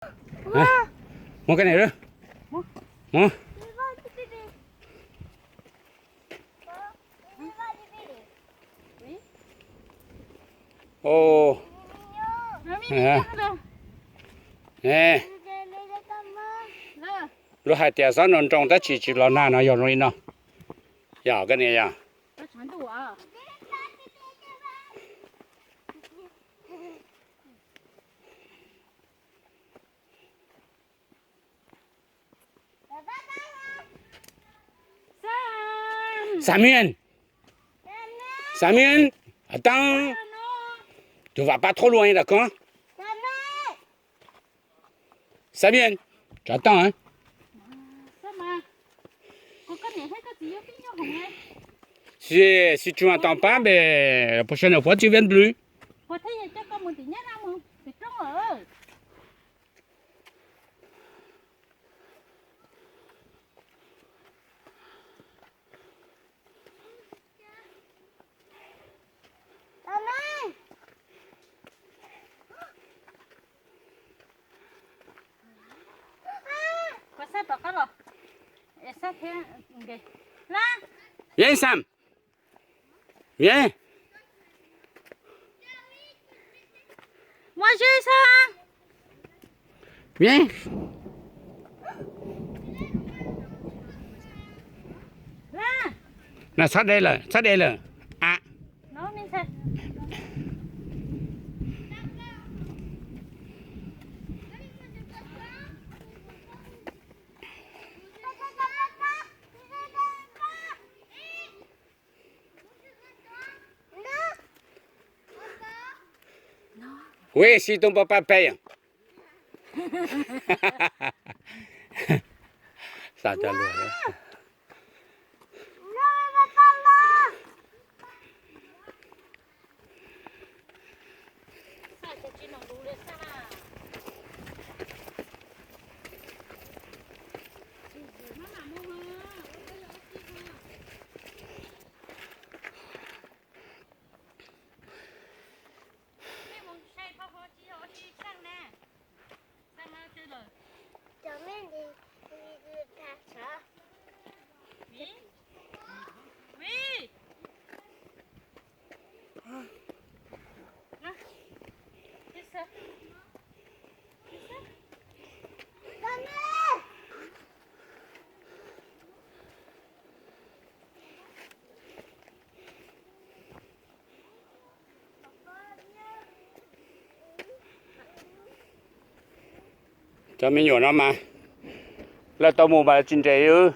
Muab koj niam lub. Muab. Lub hais tias xob nroo nroo tab sis tsis los nag no yog zoo li no. Yog koj niam yog. Xamian, Xamian, a tang, tus vam pab thoob luaj lam koj. Xamian, tsav tag. Xi, xi tsuag tau pab npe, puas sawv nws puav tsis viab nplws. Yeej xam. Yeej. Yeej. Na txhob de lawm, txhob de lawm. A. Huv si tub npau paj peb. Xav cov luag. Cov me nyuam no mas lawv tau mus mas tsis nres wb.